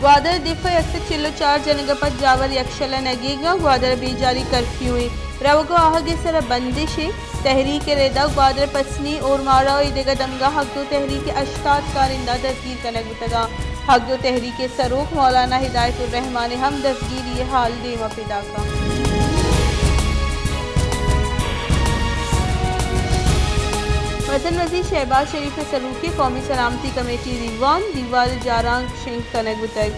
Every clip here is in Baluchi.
گوادر دفاع یک سد چل و چار جنگ ء پد جاور یکشل ء نگیگ ء گوادر ء بیجاری کرفیو ایں، روگ ء آہگ ء سر ء بندش ایں۔ تحریک ء رد ء گوادر ء پسنی، اورماڑہ ء ایدگہ دمگاں ہگدو تحریک ء ہشتاد کارندہ دزگیر کنگ بوتگ انت۔ ہگدو تحریک ء سروک مولانا ہدایت الرحمان ء ہم دزگیری ء ہال دیم ء پیداک انت۔ مزن وزیر شہباز شریف ء سروکی ء قومی سلامتی کمیٹی دیوان، دیوان ء جارانک شنگ کنگ بوتگ۔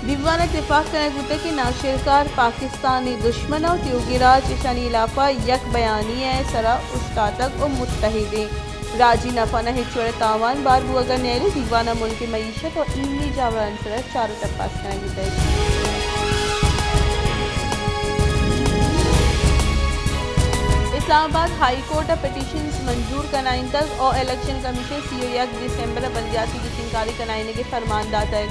دیوان ء تپاک کنگ بوتگ کہ ناشرکار پاکستان ء دشمن ء تیوگی راج اشانی ہلاپ ء یک بیانیہ ء سرا اوشتاتگ ء متحدیں راجی نفعان ء ہچ وڑ ء تاوان بار بوگ ء نیلیں۔ دیوان ء ملک ء معیشت ء ایمنی جاورانی سرا چار ء تپاس کنگ بوتگ۔ اسلام آباد ہائی کورٹ ء پٹیشنز منظور کنائینتگ ء الیکشن کمیشن سی و یک دسمبر ء بلدیاتی گچینکاری کنائینگ ء فرمان داتگ۔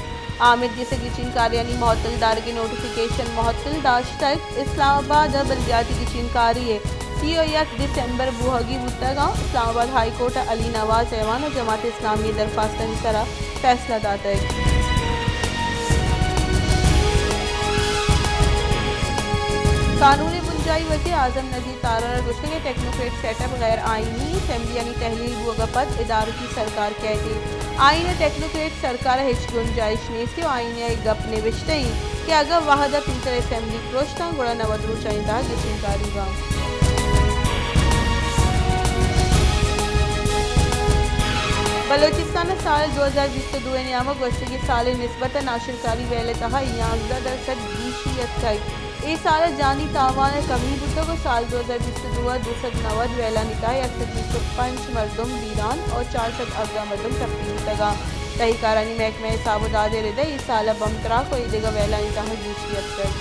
آمید گس ء گچینکاریانی معطل دارگ ء نوٹیفکیشن معطل داشتگ۔ اسلام آباد ء بلدیاتی گچینکاری ء سی و یک دسمبر بوہگی بوتگ انت۔ اسلام آباد ہائی کورٹ ء علی نواز ایوان ء جماعت اسلامی ء درخواستانی سرا فیصلہ داتگ۔ قانون ء بنجاہی وزیر اعظم نذیر تارڑ ء گوشتگ کہ ٹیکنوکریٹ سیٹ اپ غیر آئینی، اسمبلیانی تحلیل بوگ ء پد ادارکی سرکار کئیت۔ آئین ء ٹیکنوکریٹ سرکار ء ہچ گنجائش نیست ء آئین ء اے گپ نبشتہ انت کہ اگاں وہد ء پیسر اسمبلی پرشتاں گڑا نود روچانی تہا گچینکاری باں۔ بلوچستان ء سال دو ہزار بیست ء دو ء نیام ء گوستگیں سال ء نسبت ء ناشرکاری ویل ء تہا یانزدہ درسد گیشی اتکگ۔ اے سال ء جانی تاوان ء کمی بوتگ ء سال دو ہزار بیست ء دو ء دو سد نود ویلانی تہا یک سد بیست ء پنچ مردم بیران ء چار سد ہبدہ مردم ٹپی بوتگ انت۔ تہی کارانی محکمہ ء حساب ء داد ء رد ء اے سال ء بم تراک ء ایدگہ ویلانی تہا گیشی اتکگ۔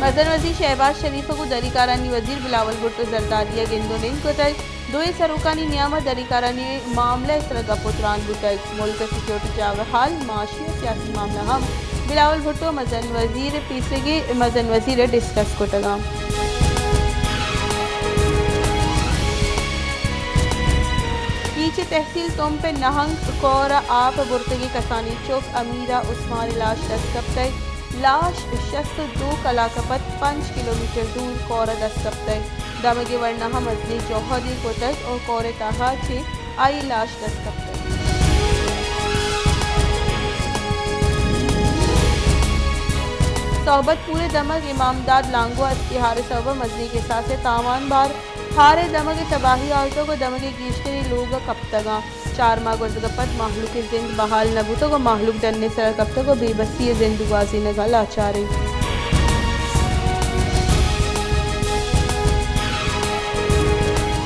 مزن وزیر شہباز شریف ء گوں دری کارانی وزیر بلاول بھٹو زرداری ء گند ء نند کتگ۔ دوئیں سروکانی نیام ء دری کارانی معاملہ ء سرا گپ ء تران بوتگ۔ ملک ء سیکورٹی جاور حال، معاشی ء سیاسی معاملہ ہم بلاول بھٹو ء مزن وزیر ء پیسریگیں مزن وزیر ء ڈسکس کتگ انت۔ کیچ ء تحصیل تمپ ء نہنگ کور ء آپ ء برتگیں کسانیں چک امیرہ عثمان ء لاش دست کپتگ۔ لاش شست ء دو کلاک ء پد پنچ کلومیٹر دور کور ء دست کپتگ۔ دمگ ء ورنا ہم مزنیں جہدے کتگ ء کور ء تہا چہ آئی لاش دست کپتگ۔ صحبت پور ء دمگ امام داد لانگو ء اسپی ہار ء سبب ء مزنیں کساس ء تاوان بار۔ ہار ء دمگ ء تباہی آورتگ ء دمگ ء گیشتریں لوگ ء کپتگ انت۔ چار ماہ گوزگ ء پد مہلوک ء زند بحال نہ بوتگ ء مہلوک ڈن ء سرا کپتگ ء بے بسی ء زند گوازینگ ء لاچار انت۔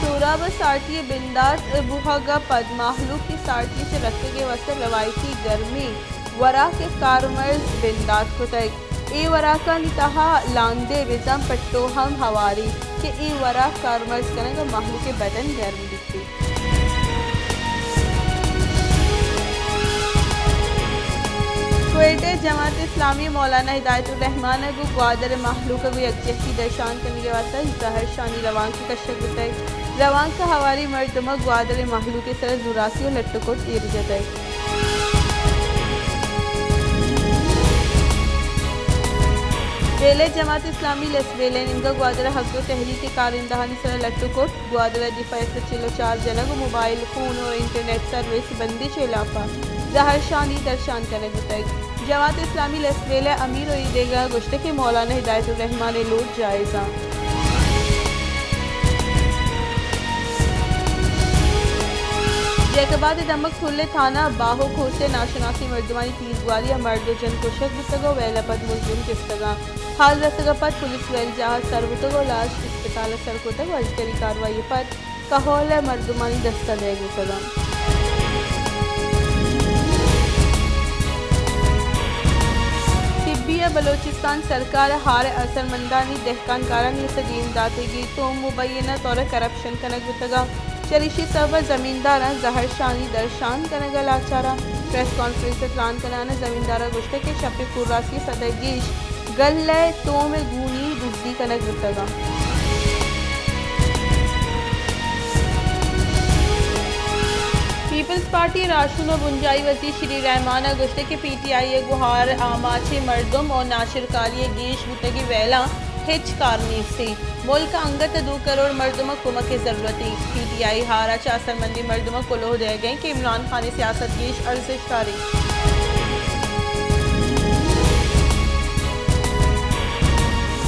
سوراب ء سارتی ء بندات بوہگ ء پد مہلوک ء سارتی ء چہ رکگ ء واستہ روایتی گرمیں وراک ء کارمرز بندات کتگ۔ اے وراکانی تہا لاندے بزاں پٹو ہم ہواری کہ اے وراک کارمرز کنگ ء مہلوک ء بدن گرم بیت۔ کوئٹہ ء جماعت اسلامی ء مولانا ہدایت الرحمان ء گوں گوادر ء مہلوک ء گوں یکجہتی درشان کنگ ء واستہ زہرشانی روانک کشگ بوتگ۔ روانک ء ہواری مردم ء گوادر ء مہلوک ء سر ء زوراکی ء لٹ ء کٹ ایر جتگ۔ بیلہ، جماعت اسلامی لس بیلہ ء نیمگا گوادر ء ہگدو تحریک ء کارندہانی سرا لٹ ء کٹ، گوادر ء دفاع ء چل ء چار جنگ ء موبائل فون ء انٹرنیٹ سروس بندش ء ہلاپ ء زہرشانی درشان کنگ بوتگ۔ جماعت اسلامی لس بیلہ ء امیر ء ایدگہ گوشتگ کہ مولانا ہدایت الرحمان ء لوٹ جائز آں۔ جیکب آباد ء دمگ ٹھل ء تھانہ باہو کھوسے ء ناشناسیں مردمانی تیرگواری ء مرد ء جن کشگ بوتگ ء ویل ء پد ملزم جستگ آں۔ حال رسگ ء پد پولیس ویل جاہ ء سر بوتگ ء لاش اسپتال ء سر کتگ ء ہژدری کاروائی ء پد کہول ء مردمانی دست ء دئیگ بوتگ انت۔ سبی ء بلوچستان سرکار ء ہار ء اثرمندانی دہکانکارانی است ء دیم داتگی توم مبینہ طور ء کرپشن کنگ بوتگ انت۔ چریشی سبب ء زمینداراں زہرشانی درشان کنگ ء لاچار انت۔ پریس کانفرنس ء تران کنان ء زمینداراں گوشتگ کہ شپ ء کوراسی ء سد ء گیش گل ء توم ء گونی دزی کنگ بوتگ انت۔ پارٹی ءِ راہشون ءُ بنجاہی وزیر شری رحمان ءَ گوشتگ کہ پی ٹی آئی ءِ گوہار آماچیں مردم ءُ ناشرکاری ءِ گیش بوتگیں ویلاں ہچ کار نیست اِنت۔ ملک ءَ انگت ءَ دو کروڑ مردم ءَ کمک ءِ ضرورت اِنت۔ پی ٹی آئی ءَ ہار ءَ چہ اثرمندیں مردم ءَ کلوہ دئیگ ءَ اِنت کہ عمران خان ءِ سیاست گیش ارزشت دار اِنت۔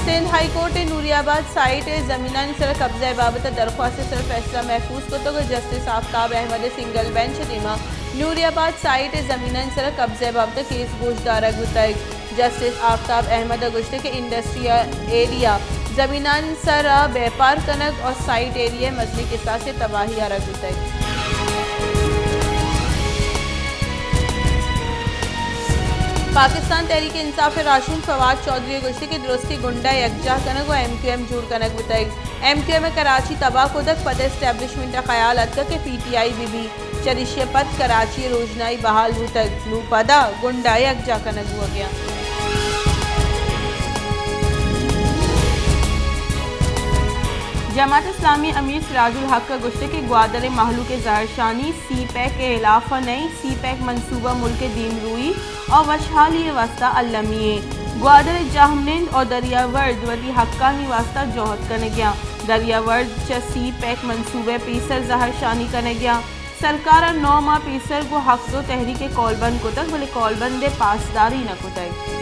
سندھ ہائی کورٹ ءَ نوری آباد سائیٹ ءِ زمینانی سر ءَ قبضہ ءِ بابت ءَ درخواست ءِ سر ءَ فیصلہ محفوظ کتگ ءُ جسٹس آفتاب احمد ءِ سنگل بینچ ءِ دیما نوری آباد سائیٹ ءِ زمینانی سر ءَ قبضہ ءِ بابت ءَ کیس گوش دارگ بوتگ۔ جسٹس آفتاب احمد ءَ گوشتگ کہ انڈسٹریل ایریا زمینانی سر ءَ بیپار کنگ ءُ سائیٹ ایریا ءِ مزنیں کساسے ءَ تباہی آرگ بوتگ۔ پاکستان تحریک انصاف ءِ راہشون فواد چوہدری ءَ گوشتگ کہ درستیں گنڈا یکجاہ کنگ ءُ ایم کیو ایم جوڑ کنگ بوتگ۔ ایم کیو ایم ءِ کراچی تباہ کتگ، پد ءَ اسٹیبلشمنٹ ءَ خیال اتکگ کہ پی ٹی آئی بہ بیت۔ چہ ایشی ءَ پد کراچی ءِ روژنائی بحال بوتگ، نوں پدا گنڈا یکجاہ کنگ بوگ ءَ اَنت۔ جماعت اسلامی ءِ امیر سراج الحق ءَ گوشتگ کہ گوادر ءِ مہلوک ءِ زہرشانی سی پیک ءِ ہلاف ءَ نہ اِنت، سی پیک منصوبہ ملک ءِ دیمروئی ءُ وشحالی ءِ واستہ المی اِنت۔ گوادر ءِ جہمنند ءُ دریاورد وتی حقانی واستہ جہد کنگ ءَ اَنت۔ دریاورد چہ سی پیک منصوبہ ءَ پیسر زہرشانی کنگ ءَ اَنت۔ سرکار ءَ نو ماہ پیسر گوں حق دو تحریک ءَ کولبند کتگ، بلے کولبند ءِ پاسداری نہ کتگ۔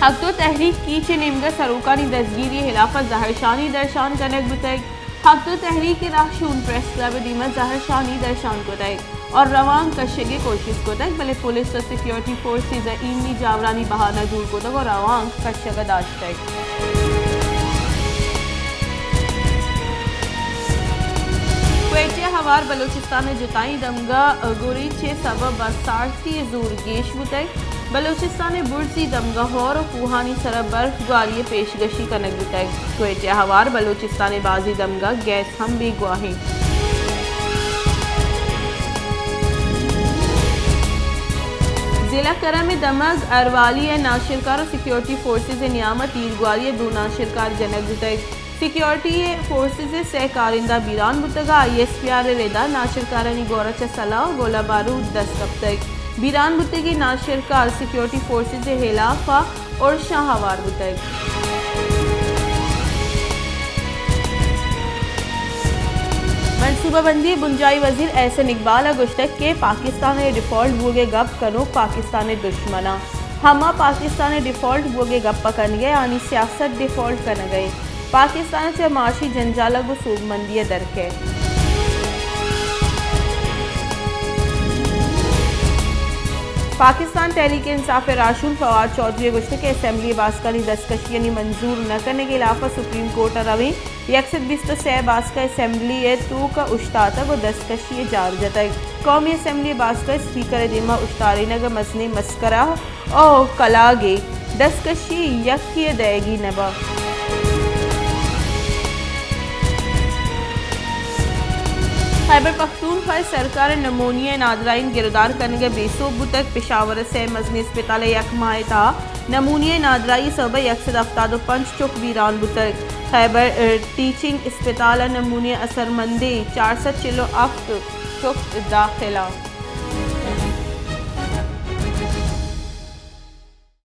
حق دو تحریک کیچ ءِ نیمگ ءَ سروکانی دزگیری ءِ ہلاف ءَ زہرشانی درشان کنگ بوتگ۔ حق دو تحریک ءِ راہشون پریس کلب ءِ دیما زہرشانی درشان کتگ ءُ روانک کشگ ءِ کوشست کتگ، بلے پولیس ءُ سیکورٹی فورسز ءَ ایمنی جاورانی بہانہ جوڑ کتگ ءُ روانک کشگ ءَ داشتگ۔ کوئٹہ ءَ ہوار بلوچستان ءِ جتائیں دمگاں گوریچ ءِ سبب ءَ سارتی ءِ زور گیش بوتگ۔ بلوچستان ءِ برزی دمگاں ہور ءُ کوہانی سر ءَ برف گواری ءِ پیشگشی کنگ بوتگ۔ کوئٹہ ءَ ہوار بلوچستان ءِ بازیں دمگاں گیس ہم بیگواہ اِنت۔ ضلع کرم ءِ دمگ اروالی ءَ ناشرکار ءُ سیکورٹی فورسز ءِ نیام ءَ تیرگواری ءَ دو ناشرکار جنگ بوتگ۔ سیکورٹی فورسز ءِ سئے کارندہ بیران بوتگ ءُ آئی ایس پی آر ءِ ردا ناشرکارانی گور ءَ چہ سلاہ ءُ گولہ بارود دست کپتگ۔ بیران بوتگیں ناشرکار سیکورٹی فورسز ءِ ہلاف ءَ ارشاں ہوار بوتگ۔ منصوبہ بندی ءِ بنجاہی وزیر احسن اقبال ءَ گوشتگ کہ پاکستان ءِ ڈیفالٹ بوگ ءِ گپ کنوک پاکستان ءِ دشمن اَنت۔ ہما پاکستان ءِ ڈیفالٹ بوگ ءِ گپ ءَ کنگ ءَ آنی سیاست ڈیفالٹ کنگ ءَ اِنت۔ پاکستان ءَ چہ معاشی جنجال ءَ گوں سوبمندی ءَ در کئیت۔ پاکستان تحریک انصاف ءِ راہشون فواد چوہدری ءَ گوشتگ کہ اسمبلی ءِ باسکانی دستکشیانی منظور نہ کنگ ءِ ہلاف ءَ سپریم کورٹ ءَ رویں۔ یک سد بیست ءُ سئے باسک اسمبلی ءِ توک ءَ اوشتاتگ ءُ دستکشی ءِ جار جتگ۔ قومی اسمبلی ءِ باسک ءَ اسپیکر ءِ دیما اوشتارینگ ءَ مزنیں مسکرا ءُ کلاگے، دستکشی یکے ءَ دئیگی نہ بنت۔ خیبر پختونخوا ءِ سرکار ءَ نمونیا ءِ نادراہین گرودار کنگ ءَ بے سوب بوتگ۔ پشاور ءِ سئے مزنیں اسپتال ءَ یک ماہ ءِ تہا نمونیا ءِ نادراہی ءِ سبب ءَ یک سد ہفتاد ءُ پنچ چک بیران بوتگ۔ خیبر، ءَ، ٹیچنگ اسپتال ءَ نمونیا ءِ اثرمندیں چار سد چل ءُ ہفت چک داخل اَنت۔